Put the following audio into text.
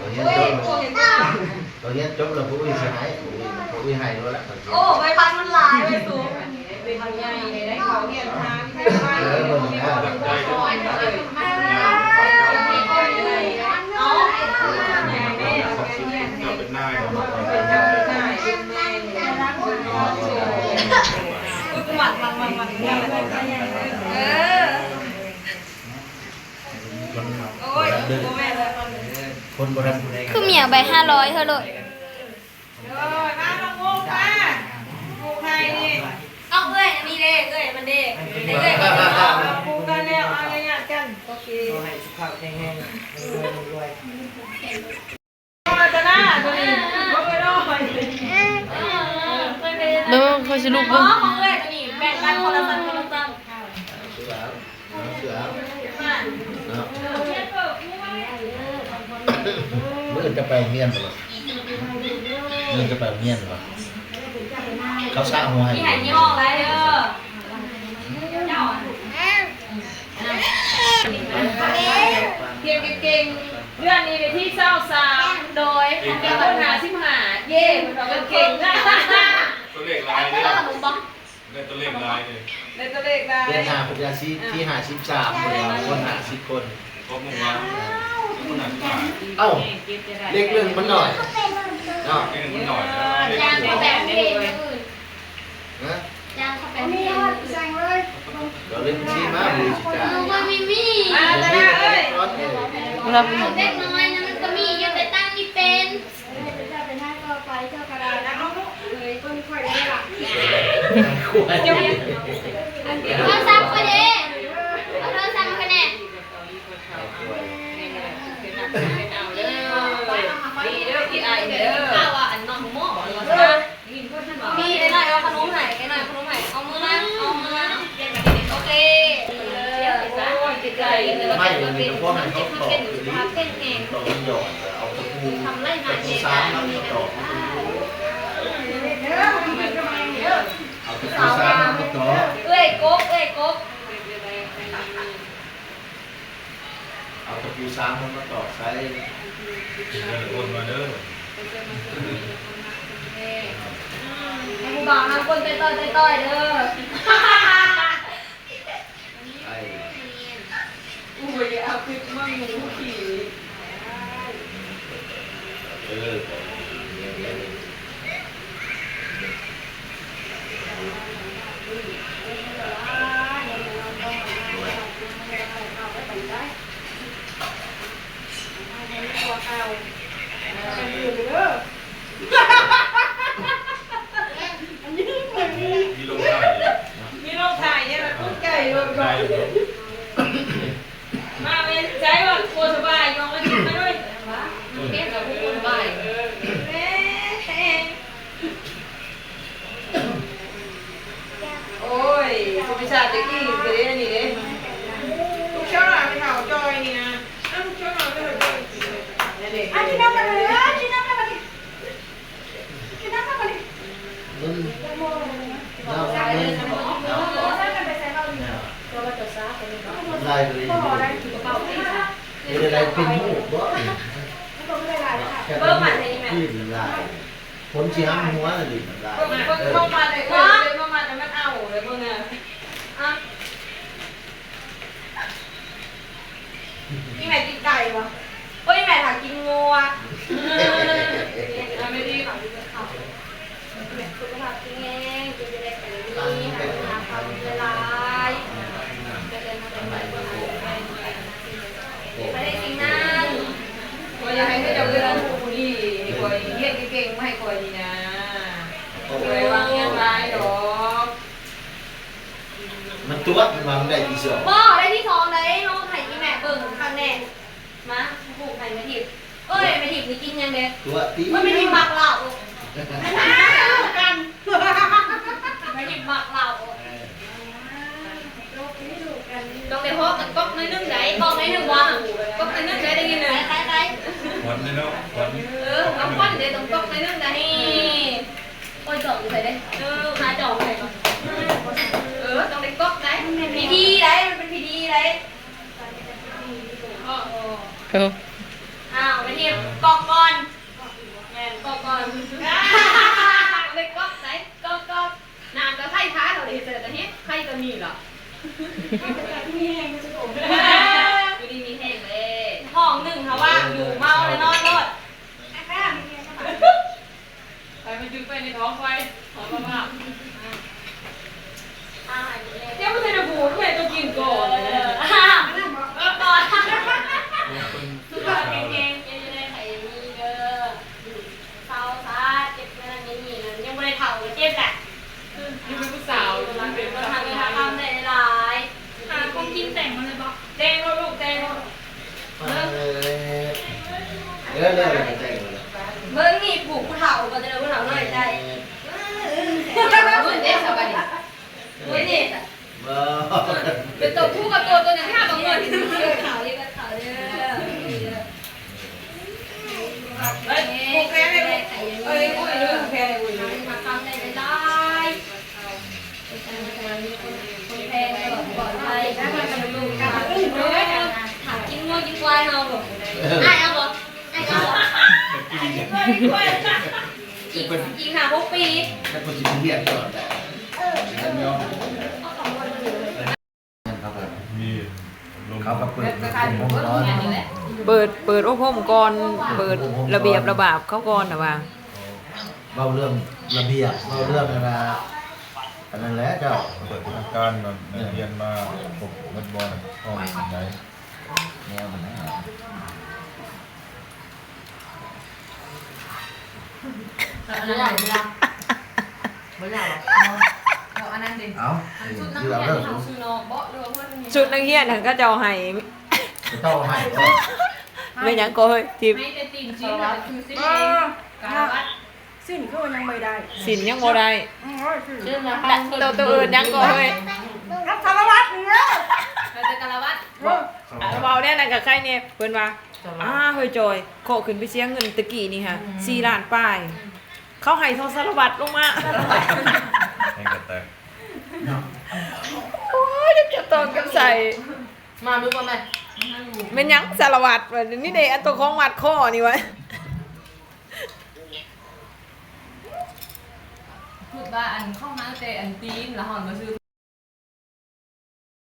ຕອນຮຽນຈົບ ຕອນຮຽນຈົບແລ້ວ ຜູ້ອື່ນຊິໃຫ້ ຜູ້ອື່ນໃຫ້ໂລດລະ. ໂອ້ ໃບພັດມັນຫຼາຍເວີຍສູງ. ເປັນຜູ້ໃຫຍ່ໄດ້ເຂົ້າຮຽນທາງ ເອີ ເບິ່ງນະ ເອົາ ເປັນນາຍ ເອີ ຄືເມຍໃບຫ້າຮ້ອຍເຮີໂລດ. ເອີ ມານ້ອງມຸກມາ ປູກໃຫ້ນີ້. ເອົາເອື້ອຍອັນນີ້ເດ້ ເອື້ອຍມັນເດ້ ເອື້ອຍມັນເດ້. ປູກກັນແລ້ວ ເອົາຍາດກັນ. ໂອເຄ ຂໍໃຫ້ສຸຂະພາບແຂງແຮງ ເງິນເດືອນລວຍ. ພັດທະນາຕົວນີ້ ເບິ່ງໄວ້ໜ້ອຍ. ເບິ່ງ ຂ້ອຍຊິລຸກເບິ່ງ. ຂອງເອື້ອຍຕົວນີ້ ແບ່ງກັນຄົນລະຊັ້ນ ຄົນລະຊັ້ນ. ເນາະ ມື້ອື່ນຈະໄປໂຮງຮຽນບໍ່? ມື້ອື່ນຈະໄປໂຮງຮຽນບໍ່? ເຂົາສະຫົວໃຫ້. ມີໃຫ້ມີຫ້ອງໄດ້ເດີ. ຮຽນເກັ່ງໆ ເດືອນນີ້ໄດ້ທີຊາວສາມ. ໂດຍ ເປັນຄົນຫ້າສິບຫ້າ. ເຢ້ ເພິ່ນວ່າເກັ່ງ. ຕົວເລກຫຼາຍເດ້. ໄດ້ຕົວເລກຫຼາຍເດ້ ໄດ້ຕົວເລກຫຼາຍ. ເດືອນໜ້າເພິ່ນຈະທີຫ້າສິບສາມ ເພິ່ນວ່າຄົນຫ້າສິບຄົນ. ເອົ້າ ເລກໜຶ່ງມັນໜ້ອຍເນາະ ເລກໜຶ່ງມັນໜ້ອຍ. ເອີ ເລກໜຶ່ງ ຮະ ມີຮອດສັ່ງເລີຍ ກໍເລກສີ່ມາບໍ່ຊິຈ່າຍ. ບໍ່ມີ ມີ ມາແລ້ວເອີຍ. ເດັກນ້ອຍນະ ມັນກໍມີຢູ່ ແຕ່ຕັ້ງນີ້ເປັນ. ເຈົ້າເປັນນາຍຕໍ່ໄປ ເຈົ້າກໍໄດ້ນະ. ເອີຍ ເບິ່ງຂ້ອຍໄດ້ລະ. ໂທລະສັບຂ້ອຍເດ້ ເອົາໂທລະສັບມາໃຫ້ແດ່. ດີເດີ ພີ່ອ້າຍເດີ. ວ່າອັນນ້ອງໝໍ ມີໄດ້ໜ້ອຍເອົາຂະໜົມໃຫ້ ໄດ້ໜ້ອຍເອົາຂະໜົມໃຫ້. ເອົາມືມາ ເອົາມືມາ. ໂອເຄ ໄມ້ມັນມີແຕ່ພວກນັ້ນເຂົາຕອກຢູ່ນີ້ ຕອກມັນຫຍອດ ເອົາຕະປູ ຕະປູສານມາຕອກ. ເອົາຕະປູສານມາຕອກ. ເອື້ອຍກົບ ເອື້ອຍກົບ. ເອົາຕະປູສານມັນມາຕອກໃສ່. ເດີ ຄົນມາເດີ. ໃຫ້ຜູ້ບ່າວນຳຄົນຕ່ອຍໆ ຕ່ອຍໆ ເດີ. ໄອ້ ໂອ້ຍ ຢ່າເອົາຄລິບມາໝູ່ຂີ່. ເອີ. ມີລົງຖ່າຍຢູ່ ມີລົງຖ່າຍຢູ່ ໃຈລົງກ່ອນ. ມາເວີຍ ໃຈວ່າບໍ່ສະບາຍ ລອງມາກິນມາດ້ວຍ. ເອີ ເອີ. ໂອ້ຍ ສຸພິຊາດຕະກີ້ກະເດ້ ອັນນີ້ເດ້. ລູກເຈົ້າຫຼານເຖົ້າຈ່ອຍນີ້ນະ. ເອົາ ລູກເຈົ້າຫຼານເຖົ້າຈ່ອຍ. ນັ້ນເດ້. ອາ ກິນນ້ຳກັນເດີ ກິນນ້ຳກັນເດີ ກິນນ້ຳກັນເດີ. ເບິ່ງ ເອົາ ເບິ່ງ ເອົາ ເອົາ ນ້ຳລາຍເລີຍ. ເຮັດໄດ້ເປັນຮູບບໍ່? ເບິ່ງມັນໃຫ້ແມ່. ນ້ຳລາຍ. ຄົນຊິຫຳຫົວນີ້ນ້ຳລາຍ. ເບິ່ງ ເບິ່ງ ເບິ່ງມັນເລີຍ ເບິ່ງມັນ ມັນເອົາເລີຍ ເບິ່ງນະ. ອ່ະ ອີແມ່ກິນໄກ່ບໍ່? ໂອ້ຍ ອີແມ່ຖ້າກິນງົວ. ເອີ ແມ່ດີ ສຸຂະພາບແຂງແຮງ ຢູ່ດີໄດ້ແຂງດີ ຫາເງິນຫຼາຍໆ ເຮັກແພງ ບໍ່ໃຫ້ສິ່ງນັ້ນ. ຂ້ອຍຢາກໃຫ້ເຂົາເຈົ້າເປັນຜູ້ດີ ໃຫ້ຂ້ອຍຮຽນເກັ່ງໆ ມາໃຫ້ຂ້ອຍນີ້ນະ. ຂ້ອຍຫວັງຫຍັງຫຼາຍດອກ. ມັນຕົວະ ມັນວ່າມັນໄດ້ທີສອງ. ບໍ່ ໄດ້ທີສອງໃດ໋. ເຮົາໃຫ້ອີແມ່ເບິ່ງຄັ້ງແນ່. ມາ ປູກໃຫ້ແມ່ທິບ. ເອີຍ ແມ່ທິບນີ້ກິນຫຍັງເດ້? ຕົວະຕິ. ໂອ້ຍ ແມ່ທິບມັກເຫຼົ້າ. ແມ່ທິບມັກເຫຼົ້າ. ເອີ. ຕ້ອງໄດ້ຫໍກັນກອກໜ້ອຍໜຶ່ງໃດ໋. ກອກໜ້ອຍໜຶ່ງບໍ່? ກອກໜ້ອຍໜຶ່ງໃດ໋ ໄດ້ຍິນນະ. ໄປ ໄປ ໄປ. ຄວັນເດ້ເນາະ ຄວັນ. ເອີ ເອົາຄວັນເດ້ ຕ້ອງກອກໜ້ອຍໜຶ່ງໃດ໋. ນີ້ ໂອ້ຍ ຈອກຢູ່ໃສເດ້? ເອີ ຫາຈອກໃສເນາະ. ເອີ ຕ້ອງໄດ້ກອກໃດ໋. ພິທີໃດ໋ ມັນເປັນພິທີໃດ໋. ເອີ. ອ້າວ ເຮັດກອກກ່ອນ ແມ່ນ ກອກກ່ອນ ເລີຍກອກໃສ ກອກ ກອກ ນ້ຳກໍໄຖ່ຖ້າເຂົາເດ້ ເຈີກະເຮັດ ໄຂ່ກໍມີລະ ຢູ່ດີມີແຮງເດ້ ຫ້ອງໜຶ່ງເຮົາວ່າຢູ່ເມົາແລ້ວນອນໂລດ ໄປມັນດຶງໄປໃນທ້ອງຂ້ອຍ ຂອງລະບາບ ຍັງບໍ່ທັນໄດ້ຮູ້ເລີຍ ຕ້ອງກິນກ່ອນ ເອີ ກິນກ່ອນ ສຸຂະພາບແຂງແຮງ ເຈົ້າຢ່າໄດ້ໄຂ້ມີເດີ ເຊົາຊະ ເຈັບນັ້ນເຈັບນີ້ ຍັງບໍ່ໄດ້ເຖົ້າກໍເຈັບແຫຼະ ຍັງເປັນຜູ້ສາວຢູ່ ເປັນຜູ້ສາວ ທຳໄດ້ຫຼາຍ ຫາຂອງກິນແຕ່ງມາເລີຍບໍ? ແຕ່ງໂລດລູກ ແຕ່ງໂລດ ເອີ ເອີ ແລ້ວກໍແຕ່ງໂລດ ເບິ່ງນີ້ ຜູ້ເຖົ້າກໍຈະໄດ້ ຜູ້ເຖົ້ານ້ອຍໃຈ ເອີ ເອີ ເອີ ເອີ ເອີ ເປັນຕົວຜູ້ກັບຕົວ ຕົວໜຶ່ງທີ່ຫາບັງເອີນ ເຂົາເດີ ເຂົາເດີ ເອີຍ ຜູກແຂນໃຫ້ ເອີຍ ອຸ້ຍ ຜູກແຂນໃຫ້ອຸ້ຍ ມາຄຳໄດ້ຫຼາຍ ເປັນການມີຄົນ ຄົນແພງຕະຫຼອດ ປອດໄພ ຖ້າກິນງົວກິນຄວາຍເຮົາບໍ່ ອ້າຍເອົາບໍ່ ອ້າຍເອົາບໍ່ ອີກ ອີກຫ້າຫົກປີ ແລ້ວເພິ່ນຊິໄປຮຽນຕອນໃດ ເອີ ເຂົາກໍມີ ເຂົາກໍເປີດອົບຮົມກ່ອນ ເປີດ ເປີດອົບຮົມກ່ອນ ເປີດລະບຽບລະບາບເຂົາກ່ອນນະວ່າ ເວົ້າເລື່ອງລະບຽບ ເວົ້າເລື່ອງອັນນ່າ ອັນນັ້ນແຫຼະເຈົ້າ ເປີດທາງການ ນັກຮຽນມາຄົບໝົດບໍ່ ຫ້ອງໃດ ແນວນັ້ນນະ. ເອົາອັນນັ້ນເດ ເອົາອັນນັ້ນເດ ເອົາ ອັນຊຸດນັກຮຽນທີ່ເຮົາຊື້ນອກບໍ ຫຼືວ່າເພິ່ນມີ ຊຸດນັກຮຽນຫັ້ນເຂົາເຈົ້າໃຫ້ ເຂົາເຈົ້າໃຫ້ບໍ ແມ່ນຫຍັງກໍເຮີຍ ທີ່ ໃຫ້ແຕ່ຕີນຊີ້ນ ແລ້ວກໍຊື້ຊີ້ນເອງ ກາລະວັດ ສິ້ນຄືວ່າຍັງບໍ່ໄດ້ ສິ້ນຍັງບໍ່ໄດ້ ອືມ ໂອ້ຍ ສິ້ນ ໂຕ ໂຕເອີ້ນຫຍັງກໍເຮີຍ ກັບສາລະວັດນີ້ເດີ ແລ້ວແຕ່ກາລະວັດ ເອີ ເວົ້າແນວນັ້ນກໍໄຄແດ່ ເພິ່ນວ່າ ອ່າ ເຮີຍຈອຍ ເຄາະຂຶ້ນໄປເສຍເງິນຕະກີ້ນີ້ຫາ ອືມ ສີ່ລ້ານປາຍ ອືມ ເຂົາໃຫ້ເທົ່າສາລະວັດລົງມາ ແຮງກະແຕກ ໂອ້ຍ ຈະຕອນກັນໃສ່ ມາດູກ່ອນໄດ໋ ແມ່ນຫຍັງສາລະວັດ ວ່ານີ້ເດ ອັນໂຕຂອງມັດຄໍນີ້ວະ ຄິດວ່າອັນເຂົ້າມາແຕ່ອັນຕີນ ລະຮອດມາຊື້